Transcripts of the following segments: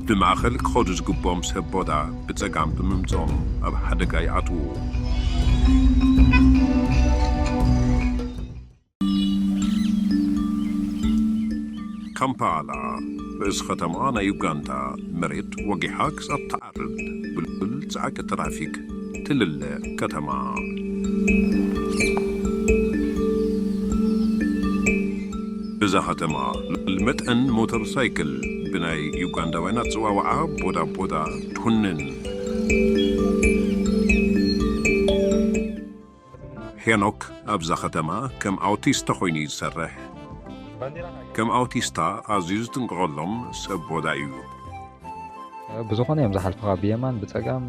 ብማእኸል ክኸዱ ዝግብኦም ሰብ ቦታ ብጸጋም ብምምጽኦም ኣብ ሓደጋ ይኣትዉ። ካምፓላ፣ ርእሲ ከተማ ናይ ዩጋንዳ፣ መሬት ወጊሓ ክሳብ ትዓርብ ብልብል ጻዕቂ ትራፊክ ትልለ ከተማ። እዛ ከተማ ልዕሊ መጠን ሞተር ሳይክል ብናይ ዩጋንዳውያን ኣጽዋውዓ ቦዳ ቦዳ ትኹንን። ሄኖክ ኣብዛ ከተማ ከም ኣውቲስታ ኮይኑ እዩ ዝሰርሕ። ከም ኣውቲስታ ኣዝዩ ዝጥንቀቐሎም ሰብ ቦዳ እዩ። ብዝኾነ እዮም ዝሓልፉኻ፣ ብየማን ብጸጋም።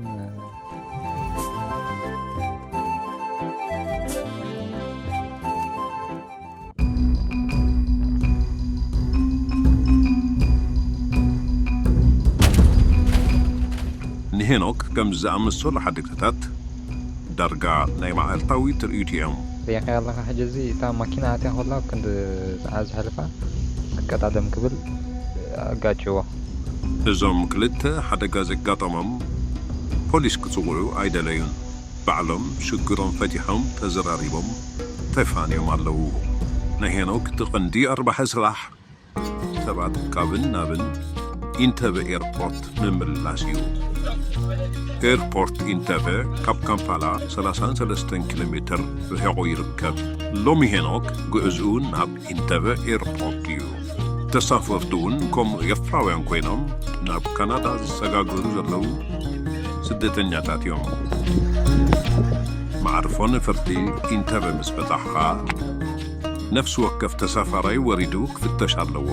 ንሄኖክ ከምዚ ዝኣመሰሉ ሓደጋታት ዳርጋ ናይ መዓልታዊ ትርኢቱ እዮም። ሪኢኻዮ ኣለኻ፣ ሕጂ እዚ እታ ማኪና ኣትያ ከላ ክንዲ ሰዓት ዝሓልፋ ክቀዳደም ክብል ኣጋጭዎ። እዞም ክልተ ሓደጋ ዘጋጠሞም ፖሊስ ክጽውዑ ኣይደለዩን። ባዕሎም ሽግሮም ፈቲሖም ተዘራሪቦም ተፋንዮም ኣለዉ። ናይ ሄኖክ እቲ ቀንዲ ኣርባሒ ስራሕ ሰባት ካብን ናብን ኢንተበ ኤርፖርት ምምልላስ እዩ። ኤርፖርት ኢንተበ ካብ ካምፓላ ሰላሳን ሰለስተን ኪሎ ሜትር ርሒቑ ይርከብ። ሎሚ ሄኖክ ጉዕዝኡ ናብ ኢንተበ ኤርፖርት እዩ። ተሳፈርቱ እውን ከምኡ ኤርትራውያን ኮይኖም ናብ ካናዳ ዝሰጋገሩ ዘለዉ ስደተኛታት እዮም። መዓርፎ ነፈርቲ ኢንተበ ምስ በጻሕኻ፣ ነፍሲ ወከፍ ተሳፋራይ ወሪዱ ክፍተሽ ኣለዎ።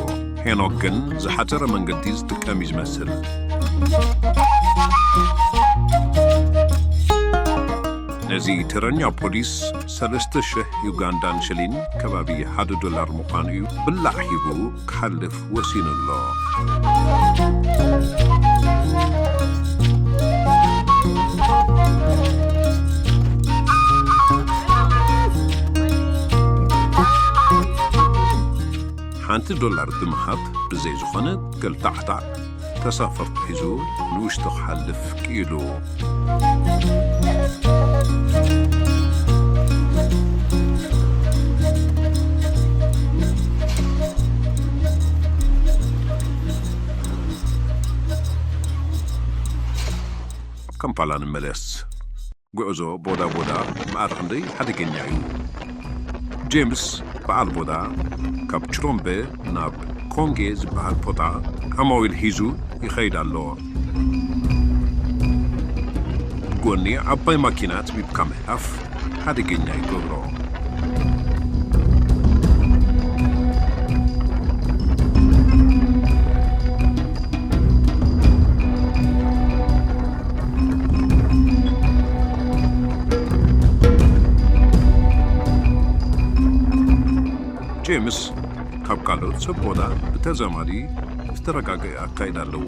ሄኖክ ግን ዝሓጸረ መንገዲ ዝጥቀም እዩ ዝመስል። ነዚ ተረኛ ፖሊስ ሰለስተ ሽሕ ዩጋንዳን ሽሊን፣ ከባቢ ሓደ ዶላር ምዃኑ እዩ፣ ብላዕ ሂቡ ክሓልፍ ወሲኑ ኣሎ። ሓንቲ ዶላር ብምሃብ ብዘይ ዝኾነ ገልታዕታዕ ተሳፈርቲ ሒዙ ንውሽጡ ክሓልፍ ክኢሉ። ኣብ ካምፓላ ንመለስ። ጉዕዞ ቦዳ ቦዳ መኣር ክንደይ ሓደገኛ እዩ። ጄምስ በዓል ቦዳ ካብ ችሮምበ ናብ ኮንጌ ዝበሃል ቦታ ዓማዊል ሒዙ ይኸይድ ኣሎ። ጎኒ ዓባይ ማኪና ኣጽቢብካ ምሕላፍ ሓደገኛ ይገብሮ። ጄምስ ካብ ካልኦት ሰብ ቦታ ብተዛማዲ ዝተረጋገአ ኣካይዳ ኣለዎ።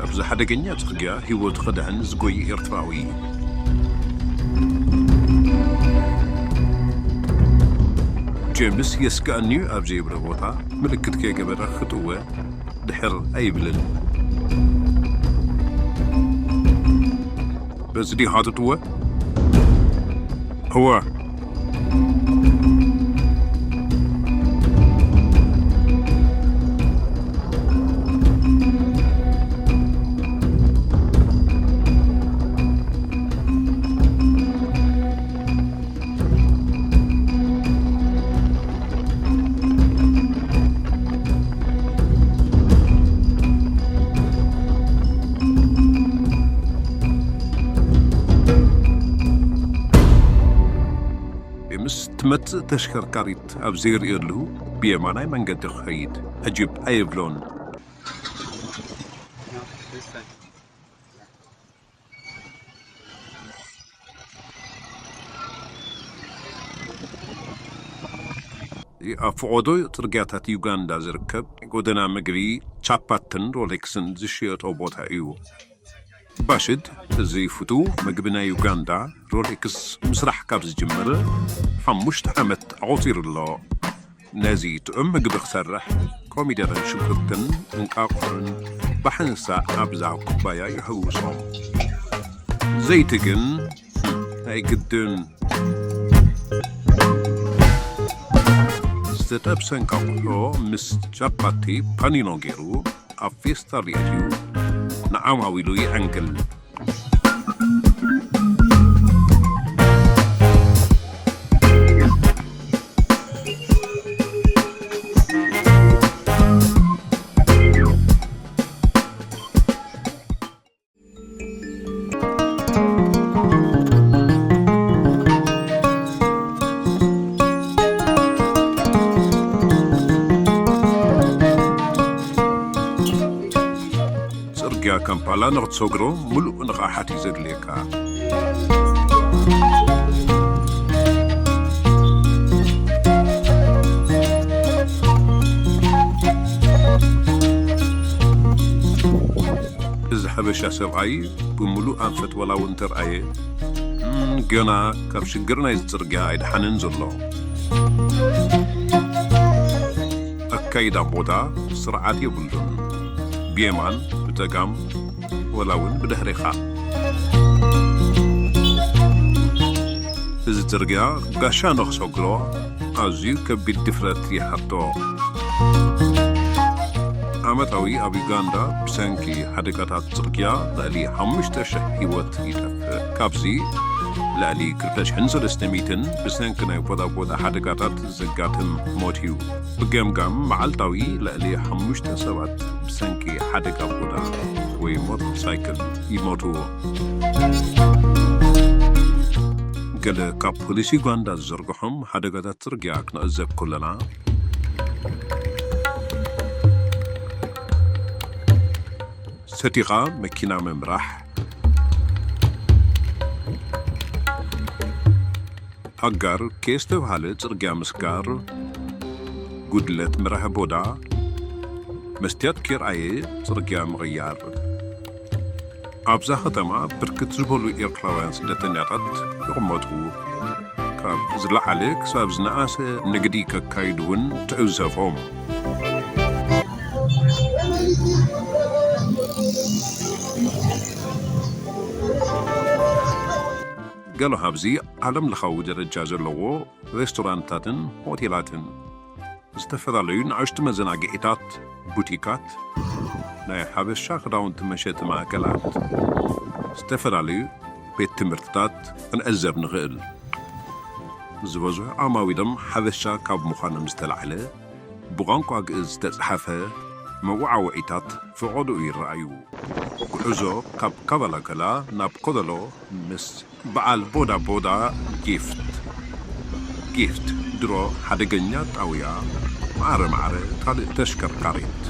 ኣብዚ ሓደገኛ ጽርግያ ህይወቱ ክድሕን ዝጎዪ ኤርትራዊ። ጄምስ የስግኣኒ እዩ ኣብ ዘይብሎ ቦታ ምልክት ከይገበረ ክጥወ ድሕር ኣይብልን። በዚ ዲኻ ትጥወ? እወ። ምስ ትመጽእ ተሽከርካሪት ኣብ ዘይርእየሉ ብየማናይ መንገዲ ክኸይድ ዕጅብ ኣየብሎን። ኣብ ፈቖዶ ጽርግያታት ዩጋንዳ ዝርከብ ጎደና ምግቢ ቻፓትን ሮሌክስን ዝሽየጦ ቦታ እዩ። ባሽድ እዚ ፍቱው ምግቢ ናይ ዩጋንዳ ሮሌክስ ምስራሕ ካብ ዝጅምር ሓሙሽተ ዓመት ኣቑጺሩ ኣሎ። ነዚ ጥዑም ምግቢ ክሰርሕ ኮሚደረን ሽጉርትን እንቃቑሖን ብሓንሳእ ኣብዛ ኩባያ ይሕውሶ። ዘይቲ ግን ናይ ግድን። ዝተጠብሰ እንቃቑሖ ምስ ቻፓቲ ፓኒኖ ገይሩ ኣብ ፌስታል የእትዩ ንዓማዊሉ ይዕንግል። ጽርግያ ካምፓላ ንኽትሰግሮ ምሉእ ንቕሓት እዩ ዘድልየካ። እዚ ሓበሻ ሰብኣይ ብምሉእ ኣንፈት ወላ እውን ተርኣየ፣ እም፣ ገና ካብ ሽግር ናይዚ ጽርግያ ኣይደሓነን ዘሎ። ኣካይዳ ቦታ ስርዓት የብሉን። ብየማን፣ ብጸጋም፣ ወላ እውን ብድሕሪኻ። እዚ ጽርግያ ጋሻ ንኽሰግሮ ኣዝዩ ከቢድ ድፍረት ይሓቶ። ዓመታዊ ኣብ ዩጋንዳ ብሰንኪ ሓደጋታት ጽርግያ ልዕሊ ሓሙሽተ ሽሕ ህይወት ይጠፍእ። ካብዚ ልዕሊ ክልተ ሽሕን ሰለስተ ሚእትን ብሰንኪ ናይ ቦዳ ቦዳ ሓደጋታት ዘጋጥም ሞት እዩ። ብገምጋም መዓልታዊ ልዕሊ ሓሙሽተ ሰባት ብሰንኪ ሓደጋ ቦዳ ወይ ሞተር ሳይክል ይሞቱ። ገለ ካብ ፖሊስ ዩጋንዳ ዝዘርግሖም ሓደጋታት ጽርግያ ክንዕዘብ ከለና፣ ሰቲኻ መኪና ምምራሕ፣ ኣጋር ኬስተብሃለ ጽርግያ ምስጋር፣ ጉድለት ምራሕ ቦዳ፣ መስትያት ኬርኣየ ጽርግያ ምቕያር። ኣብዛ ከተማ ብርክት ዝበሉ ኤርትራውያን ስደተኛታት ይቕመጡ። ካብ ዝለዓለ ክሳብ ዝነኣሰ ንግዲ ከካይዱ እውን ትዕዘቦም። ገሎ ኣብዚ ዓለም ለኻዊ ደረጃ ዘለዎ ሬስቶራንታትን ሆቴላትን፣ ዝተፈላለዩ ንኣሽቱ መዘናግዒታት፣ ቡቲካት፣ ናይ ሓበሻ ክዳውንቲ መሸጢ ማእከላት፣ ዝተፈላለዩ ቤት ትምህርትታት ክንዕዘብ ንኽእል። ዝበዝሑ ዓማዊሎም ሓበሻ ካብ ምዃኖም ዝተላዕለ፣ ብቋንቋ ግእዝ ዝተጻሕፈ መወዓውዒታት ፈቐዶኡ ይረኣዩ። ጉዕዞ ካብ ካባላከላ ናብ ኮደሎ ምስ በዓል ቦዳ ቦዳ ጊፍት። ጊፍት ድሮ ሓደገኛ ጣውያ፣ ማዕረ ማዕረ ካልእ ተሽከርካሪት።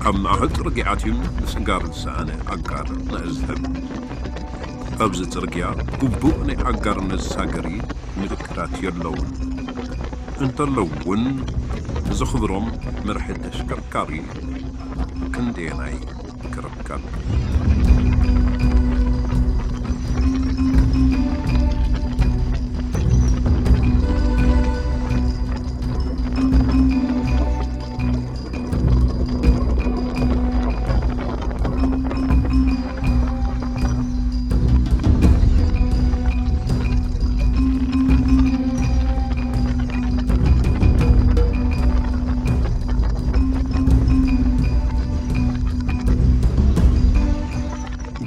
ኣብ ማእኸል ጽርግያ ኣትዩ ንስጋር ዝሰኣነ ኣጋር ንዕዘብ። ኣብዚ ጽርግያ ግቡእ ናይ ኣጋር መሳገሪ ምልክታት የለውን። እንተለዉ እውን፣ ዘኽብሮም መርሒ ተሽከርካሪ ክንደየናይ ክርከብ?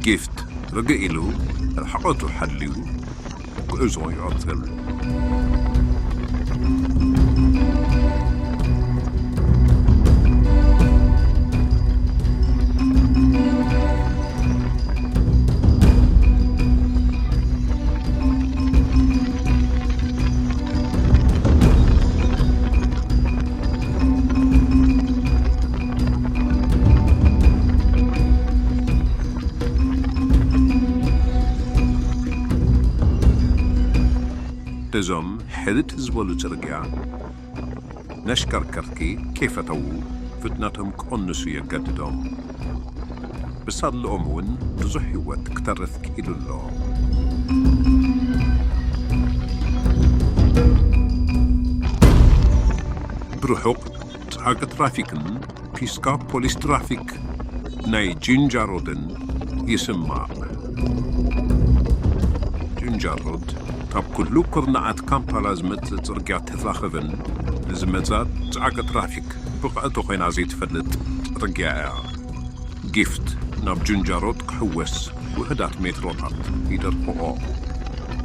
ጊፍት ርግእ ኢሉ ርሕቐቱ ሓልዩ ጉዕዞ ይቐጽል። እዞም ሕድድ ዝበሉ ጽርግያ ነሽከርከርቲ ከይፈተዉ ፍጥነቶም ክቕንሱ የገድዶም። ብሳድልኦም እውን ብዙሕ ህይወት ክተርፍ ክኢሉ ኣሎ። ብርሑቕ ጻዕቂ ትራፊክን ፒስካ ፖሊስ ትራፊክ ናይ ጅንጃሮድን ይስማዕ። ጅንጃሮድ ካብ ኩሉ ኩርናዓት ካምፓላ ዝመጽእ ጽርግያ ተራኽብን ንዝመጻ ጻዕቂ ትራፊክ ብቕዕቲ ኮይና ዘይትፈልጥ ጽርግያ እያ። ጊፍት ናብ ጅንጃሮድ ክሕወስ ውሑዳት ሜትሮታት ይደርብኦ።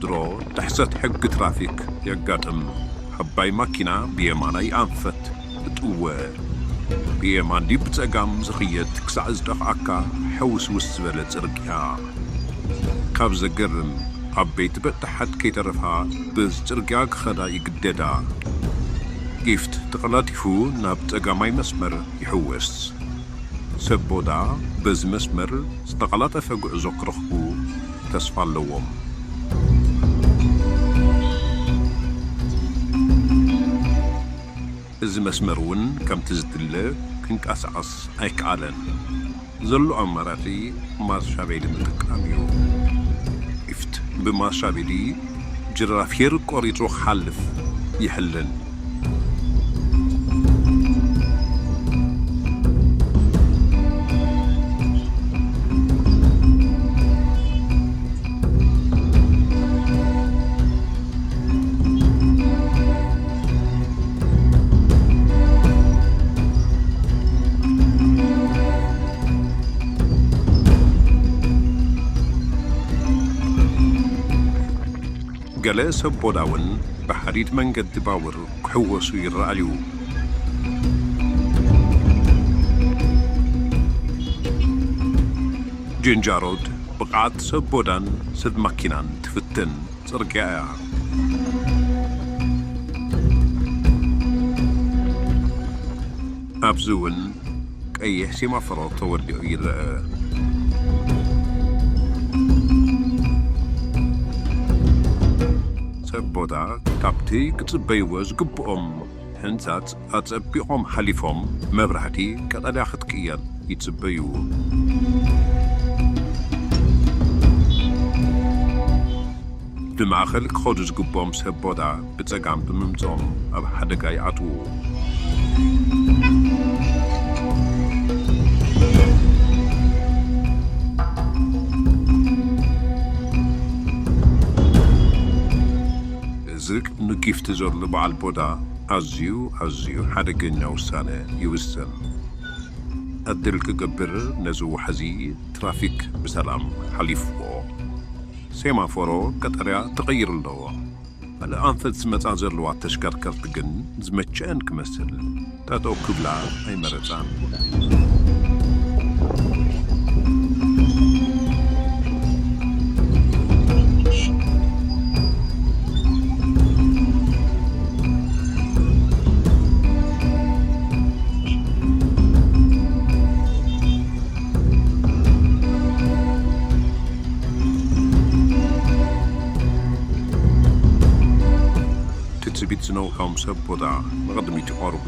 ድሮ ጥሕሰት ሕጊ ትራፊክ የጋጥም። ዓባይ ማኪና ብየማናይ ኣንፈት እጥወ። ብየማን ድዩ ብጸጋም ዝኽየድ ክሳዕ ዝጠፍኣካ ሕውስውስ ዝበለ ጽርግያ። ካብ ዘገርም ዓበይቲ በጣሓት ከይተረፋ በዚ ጽርግያ ክኸዳ ይግደዳ። ጊፍት ተቐላጢፉ ናብ ጸጋማይ መስመር ይሕወስ። ሰብ ቦዳ በዚ መስመር ዝተቐላጠፈ ጉዕዞ ክረኽቡ ተስፋ ኣለዎም። እዚ መስመር እውን ከምቲ ዝድለ ክንቀሳቐስ ኣይከኣለን። ዘሎ ኣማራጺ ማርሻቤሊ ምጥቃም እዩ። ኢፍት ብማርሻቤሊ ጅራፊር ቆሪጹ ክሓልፍ ይሕልን። ገለ ሰብ ቦዳ እውን ብሓዲድ መንገዲ ባቡር ክሕወሱ ይረኣዩ። ጅንጃሮድ ብቕዓት ሰብ ቦዳን ሰብ ማኪናን ትፍትን ጽርግያ እያ። ኣብዚ እውን ቀይሕ ሴማፎሮ ተወዲኡ ይረአ። ሰብ ቦታ ካብቲ ክጽበይዎ ዝግብኦም ህንጻት ኣጸቢቖም ሓሊፎም፣ መብራህቲ ቀጠልያ ክትቅየር ይጽበዩ። ብማእከል ክኸዱ ዝግብኦም ሰብ ቦታ ብጸጋም ብምምጽኦም ኣብ ሓደጋ ይኣትዉ። እዚ ንጊፍቲ ዘሎ በዓል ቦታ ኣዝዩ፣ ኣዝዩ ሓደገኛ ውሳነ ይውስን። ዕድል ክገብር ነዚ ዋሕዚ ትራፊክ ብሰላም ሓሊፍዎ። ሴማፎሮ ቀጠርያ ተቐይሩ ኣለዎ። ካልእ ኣንፈት ዝመጻ ዘለዋ ተሽከርከርቲ ግን ዝመቸአን ክመስል ጠጠው ክብላ ኣይመረጻን። ትጽቢት ዝነውሖም ሰብ ቦታ ንቕድሚት ይቐርቡ።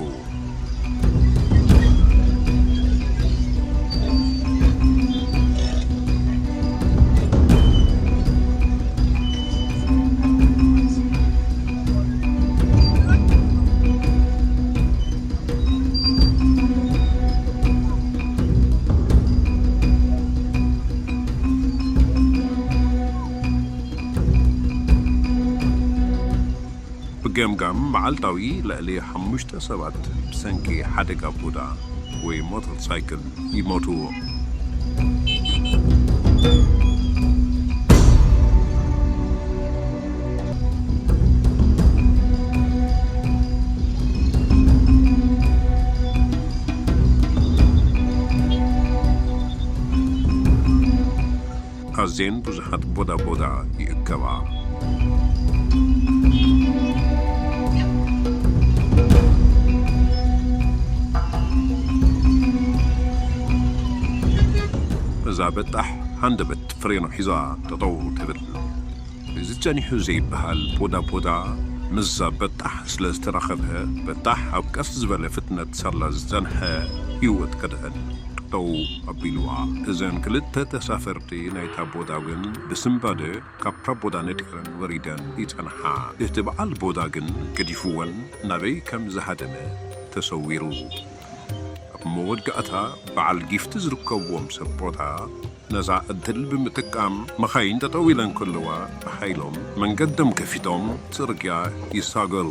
ብገምጋም መዓልታዊ ልዕሊ ሓሙሽተ ሰባት ብሰንኪ ሓደጋ ቦዳ ወይ ሞተር ሳይክል ይሞቱ። ኣዝየን ብዙሓት ቦዳ ቦዳ ይእከባ። እዛ በጣሕ ሃንደበት ፍሬኑ ሒዛ ጠጠው ትብል። እዚ ጸኒሑ ዘይበሃል ቦዳ ቦዳ ምስዛ በጣሕ ስለ ዝተራኸበ፣ በጣሕ ኣብ ቀስ ዝበለ ፍጥነት ሳላ ዝጸንሐ ህይወት ከድሕን ጠጠው ኣቢልዋ። እዘን ክልተ ተሳፈርቲ ናይታ ቦዳ ግን ብስንባደ ካብታ ቦዳ ነጢረን ወሪደን ይጸንሓ። እቲ በዓል ቦዳ ግን ገዲፍወን ናበይ ከም ዝሃደመ ተሰዊሩ። ኣብ መወዳእታ በዓል ጊፍቲ ዝርከብዎም ሰብ ቦታ ነዛ ዕድል ብምጥቃም መኻይን ጠጠው ኢለን ከለዋ ብሓይሎም መንገዶም ከፊቶም ጽርግያ ይሳገሩ።